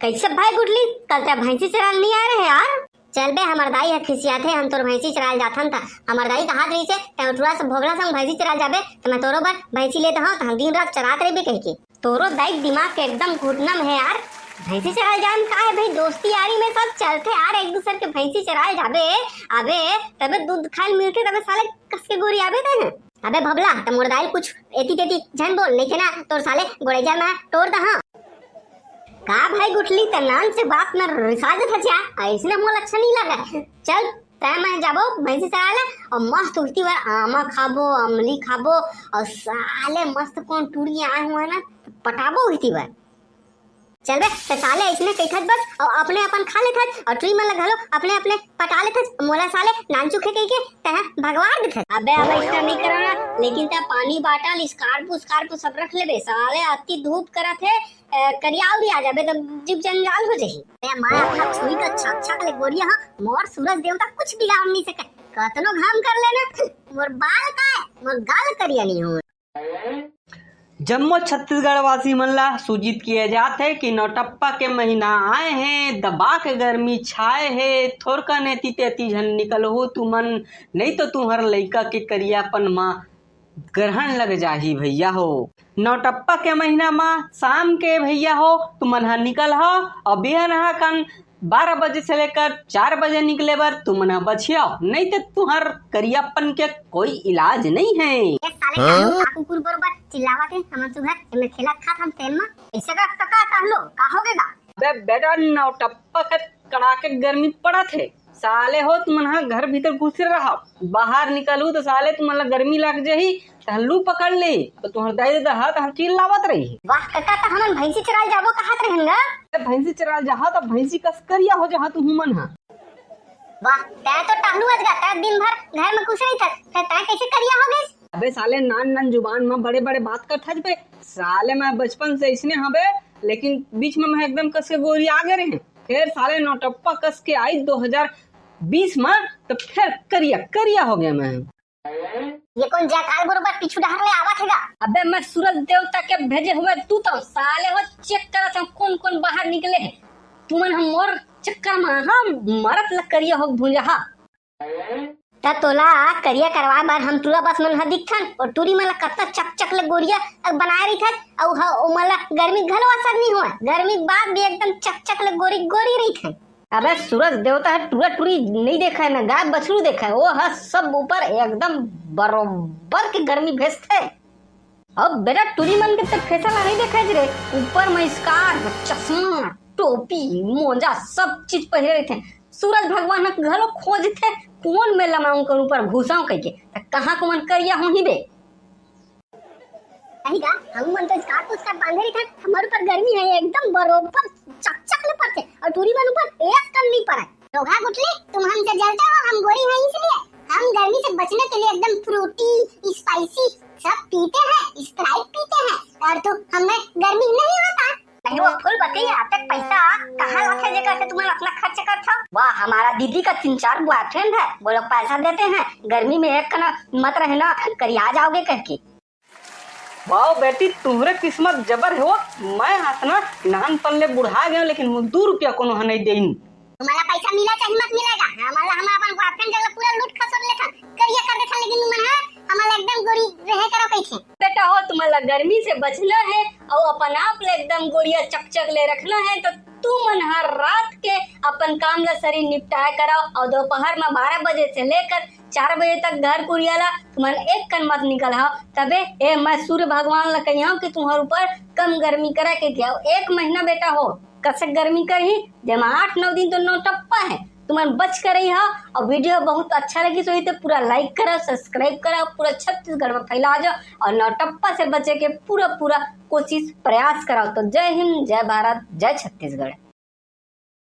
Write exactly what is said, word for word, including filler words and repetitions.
कैसे भाई गुटली, कल ते भैंसी चराल नहीं आ रहे यार? चल बे, हमर दाई ह खिसियाथे, हम तोर भैंसी चराल जाथन त। हमर दाई कहात रहिसे, "तैं टुरा से भोभला संग भैंसी चराल जाबे, त मैं तोरो बर भैंसी लेत हंव, त हम दिन रात चरात रहिबे," कहिके। तोरो दाई के दिमाग के एकदम घुटना में है यार। भैंसी चराल जान का है भाई, दोस्ती यारी में सब चलथे यार, एक दूसर के भैंसी चराल जाबे, अबे तबे दूध खाए ल मिलथे, तबे साले कस के गोरी आबे तैं। अबे भोभला, त मोर दाई कुछ एती तेती झन बोल, नहीं थे ना तोर साले गोड़ैजा में टोर दहा। का भाई गुटली, ते नान से बात में रिसा जथस या, ऐसने मोला अच्छा नहीं लगे। चल, तैं मैं जाबो भैंसी चराय ला, अउ मस्त उहती बर आमा खाबो, अमली खाबो, अउ साले मस्त कोन टुरी आए हुए ना, पटाबो उहती बर। चल बे, ते साले ऐसने कहिथस बस, अउ अपने अपन खा लेथस, अउ टुरी मन ला घलो अपने अपने पटा लेथस। मोला साले नानचुक हे कहिके तैं भगवार देथस। अबे अब ऐसने नहीं करना, लेकिन तैं पानी बाटल, scarf scarf सब रख लेबे। साले अति धूप करत हे, ए, करिया उरिया जाबे त जीव जंजाल हो जाही। ए, मैं अपना छुरी का छक छक ले गोरिया हा, मोर सूरज देवता कुछ बिगाड़ नहीं सके। कतनो घाम कर लेना, मोर बाल का है, मोर गाल करिया नहीं हो। जम्मो छत्तीसगढ़ वासी मन ला सूचित किया जात हे कि नौटप्पा के महीना आए हे, दबा के गर्मी छाए हे, थोरका नेती तेती झन निकलहू तुमन, नहीं तो तुंहर लइका के करियापन मा ग्रहण लग जाही भैया हो। नौटप्पा के महीना मा शाम के भैया हो, तुमन ह निकल हो, अउ बिहान ह कन बारह बजे से लेकर चार बजे निकले बर तुमन ह बचियो, नहीं ते तुंहर करियापन के कोई इलाज नहीं है। ए साले कानून का कुकुर बरोबर चिल्लावत हे, हमन सुघर एमे खेलत खात हम तेल मा। ऐसे का कका कहलो, का हो गे गा? बे बेटा, नौटप्पा के कड़ाके गर्मी पड़त हे। साले हो, तुमन ह घर भीतर घुसे रहा, बाहर निकलू तो साले तुमन ला गर्मी लग जाही, त लू पकड़ ले, तो तुंहर दाई ददा ह त हम चिल्लावत रही। वाह कका, त हमन भैंसी चराय जाबो कहत रहन गा। त भैंसी चराय जाहा त भैंसी कस करिया हो जाहा तुहू मन ह। वाह, तैं तो टहलू अजगा, तैं दिन भर घर में घुसे रहिथस, त तैं कैसे करिया हो गइस? अबे साले, नान नान जुबान में बड़े बड़े बात करथस बे। साले, मैं बचपन से इसने हबे, लेकिन बीच में मैं एकदम कस के गोरी आ गए रहे। फिर साले नौटप्पा कस के आई दो हज़ार बीस में, तो फिर करिया करिया हो गया मैं। ये कोन जयकाल बरोबर पीछू डहर ले आवत हे गा? अबे मैं सूरज देवता के भेजे हुए दूत हूँ, साले हो चेक करत हूँ कोन कोन बाहर निकले हे। तुमन हम मोर चक्कर में, हाँ, मरत ल करिया हो भूंजा हा। त तोला करिया करवाए बर हम टूरा बस मन ह दिखथन, अउ टूरी मन ल कतना चकचक ले गोरिया बनाए रहिथस, अउ ह-, ओमन ल गर्मी घलो असर नइ होय। गर्मी के बाद भी एकदम चकचक ले गोरी गोरी रहिथे। अबे सूरज देवता ह टूरा टूरी नइ देखय न, गाय बछरू देखय, ओ ह सब ऊपर एकदम बरोबर के गर्मी भेजथे। अब बेटा टूरी मन के त फेसन ला नइ देखय रे, ऊपर में scarf, चश्मा, टोपी, मोजा सब चीज पहिरे रहिथे। सूरज भगवान ह घलो खोजथे, कोन मेला में उनकर ऊपर घुसाव कहिके, त कहाँ के मन करिया होही बे। नहीं गा, हम मन तो scarf उसका बांधे रहिथन, हमर ऊपर गर्मी है एकदम बरोबर चकचक ले पड़थे, अउ टूरी मन ऊपर एक कन नहीं पड़े। रोगहा गुठली, तुम हमसे जलते हो, हम गोरी हैं इसलिए। हम गर्मी से बचने के लिए एकदम फ्रूटी, स्पाइसी सब पीते हैं, स्प्राइट पीते हैं, और तो हमें गर्मी नहीं होता। नहीं वो फूल बतिया, अब तक पैसा कहाँ लाथे जेकर से तुमन अपना खर्च करथव? वाह, हमारा दीदी का तीन चार बॉयफ्रेंड है, वो लोग पैसा देते हैं, गर्मी में एक कना मत रहना, करिया जाओगे करके। वाह बेटी, तुहरे किस्मत जबर हे वो। मैं हतना नानपन ले बुढ़ा गयो, लेकिन मोला दू रुपया कोनो ह नहीं देइन। तुम्हारा पैसा मिला चाहे मत मिलेगा, हमारा, हम अपन बॉयफ्रेंड जगह पूरा लूट खसोट लेथन, करिया कर देथन, लेकिन तुमन ह हमारा एकदम गोरी रहे करो कैसे। बेटा हो, तुम्हारा गर्मी से बचना है और अपन आप ले एकदम गोरिया चकचक ले रखना है, तो तुमन हर रात के अपन काम ला सरी निपटाए करो और दोपहर में बारह बजे से लेकर चार बजे तक घर कुरिया ला तुमन एक कन मत निकल हव। तबे ए मैं सूर्य भगवान ला कहिहव कि तुम्हर ऊपर कम गर्मी करे के, के एक महीना बेटा हो कसक गर्मी करही, जेमा आठ नौ दिन तो नौटप्पा है। तुमन बच के रही हव। और वीडियो बहुत अच्छा लगी तो पूरा लाइक करा, सब्सक्राइब करा, पूरा छत्तीसगढ़ में फैला जाओ और नौटप्पा से बचे के पूरा पूरा कोशिश प्रयास कराओ। तो जय हिंद, जय भारत, जय छत्तीसगढ़।